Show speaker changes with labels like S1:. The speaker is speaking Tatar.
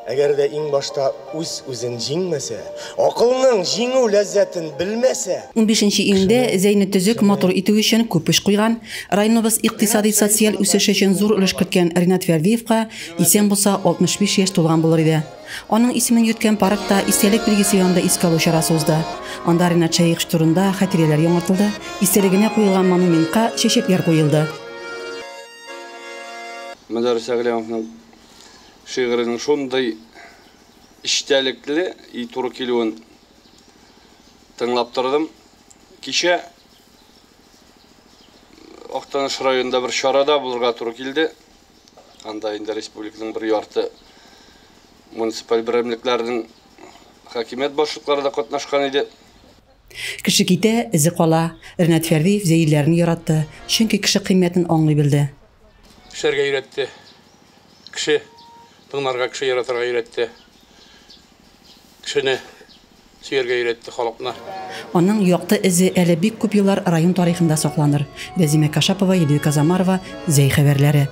S1: Әгәр дә иң башта үз-үзен җиңмәсә, акылның җиңү ләззәтен белмәсә.
S2: Унбишенче июньдә Зәйне төзек, матур итү өчен күп көч куйган, районыбыз икътисади-социаль үсеше өчен зур өлеш керткән Ринат Фәрдиевка, исән булса, 65 яшь тулган булыр иде. Аның исемен йөрткән паркта истәлек билгесе янында искә алу чарасы узды. Анда Ринат Шәехович турында хатирәләр яңартылды, истәлегенә куелган монументка чәчәкләр куелды.
S3: Мөдәррис Әгъләмовның шигыренең шундый эчтәлекле и туры килүен тыңлап тордым. Кичә Актаныш районында бер чарада булырга туры килде. Анда инде республиканың бер ярты муниципаль берәмлекләренең хакимият башлыклары да катнашкан иде.
S2: Кеше китә, эзе кала. Ринат Фәрдиев зәйлеләрне яратты, чөнки кеше кыйммәтен аңлый белде.
S4: Эшләргә өйрәтте. Кеше тыңларга, кеше яратырга өйрәтте. Кешене сөяргә өйрәтте халыкны.
S2: Аның якты эзе әле бик күп еллар район тарихында сакланыр. Рәзимә Кашапова, Елена Казамарова, Зәй хәбәрләре.